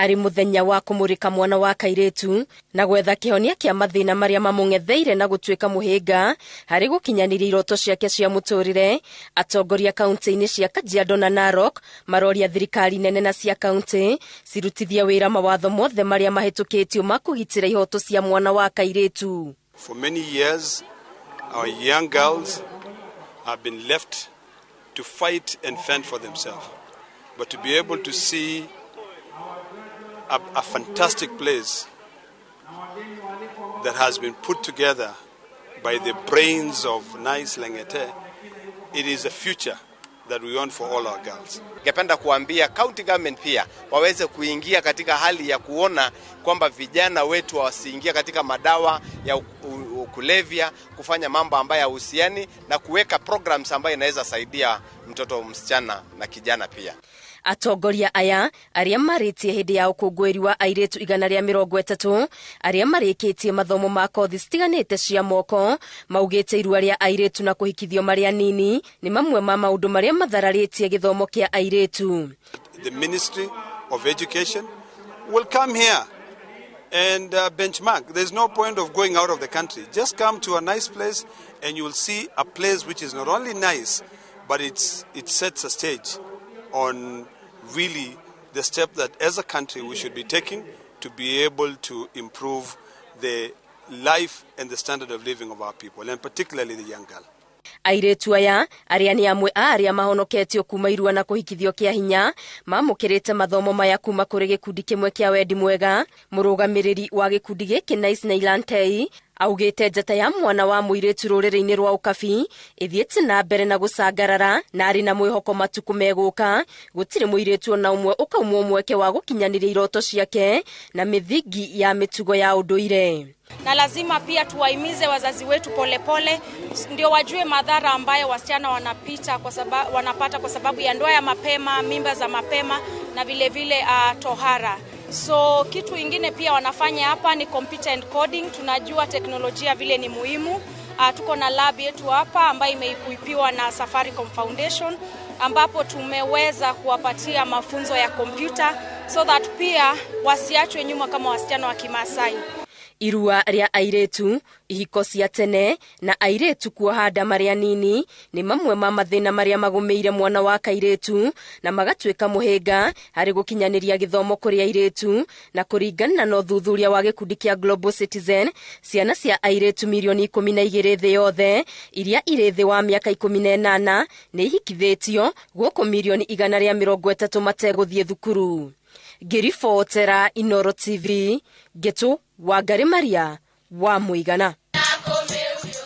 Arĩ mũthenya wa kũmũrĩka mwana wa kairĩtu na gwetha kĩhonia kĩa mathĩna marĩa mamũng'etheire na gũtuĩka mũhĩnga harĩ gũkinyanĩria iroto ciake cia mũtũrĩre. Atongoria kaunti-inĩ cia Kajiado na Narok maroria thirikari nene na cia kaunti cirutithie wĩra mawatho mothe marĩa mahĩtũkĩtio ma kũgitĩra ihoto cia mwana wa kairĩtu. For many years, our young girls have been left to fight and fend for themselves. But to be able to see a fantastic place that has been put together by the brains of Nice Leng'ete, it is a future that we want for all our girls. Ningependa kuambia county government pia waweze kuingia katika hali ya kuona kwamba vijana wetu wasiingia katika madawa ya kulevya, kufanya mambo ambayo hayahusiani na kuweka programs ambayo inaweza saidia mtoto msichana na kijana pia. Atongoria aya arĩa marĩtie hĩndĩ ya ũkũngũĩri wa airĩtu 130 arĩa marĩkĩtie mathomo ma kothi citiganĩte cia moko maugĩte irua rĩa airĩtu na kũhikithio marĩ anini nĩ mamwe ma maũndũ marĩa mathararĩtie gĩthomo kĩa airĩtu. The Ministry of Education will come here and benchmark. There's no point of going out of the country. Just come to a nice place and you will see a place which is not only nice, but it sets a stage on really the step that as a country we should be taking to be able to improve the life and the standard of living of our people, and particularly the young girl. Airĩtu aya arĩa nĩ amwe a arĩa mahonoketio kuma irua na kũhikithio kĩa hinya mamũkĩrĩte mathomo maya kuma kũrĩ gĩkundi kĩmwe kĩa wendi mwega. Mũrũgamĩrĩri wa gĩkundi gĩkĩ Nice Nailantei augĩte njata ya mwana wa mũirĩtu rũrĩrĩ-inĩ rwa Ũkabi ĩthiĩte na mbere na gũcangarara na arĩ na mwĩhoko matukũ megũka gũtirĩ mũirĩtu ona ũmwe ũkaumwo mweke wa gũkinyanĩria iroto ciake na mĩthingi ya mĩtugo ya ũndũire. Na lazima pia tuwahimize wazazi wetu polepole ndio wajue madhara ambayo wasichana wanapita kwa sababu, wanapata kwa sababu ya ndoa ya mapema, mimba za mapema na vile vile tohara. So kitu ingine pia wanafanya hapa ni computer and coding. Tunajua teknolojia vile ni muhimu. Tuko na lab yetu hapa ambayo imeequipiwa na Safaricom Foundation ambapo tumeweza kuwapatia mafunzo ya kompyuta so that pia wasiachwe nyuma kama wasichana wa Kimasai. Irua rĩa airĩtu, ihiko cia tene na airĩtu kuoha nda marĩ anini nĩ mamwe ma mathĩna marĩa magũmĩire mwana wa kairĩtu na magatuĩka mũhĩnga harĩ gũkinyanĩria gĩthomo kũrĩ airĩtu. Na kũringana na ũthuthuria wa gĩkundi kĩa Global Citizen, ciana cia airĩtu mirioni 12 thĩ yothe iria irĩ thĩ wa mĩaka 18 nĩ ihikithĩtio gũkũ mirioni 130 mategũthiĩ thukuru. Ngĩribotera Inooro TV, Ngĩtũ Wangari Maria wa Mũigana.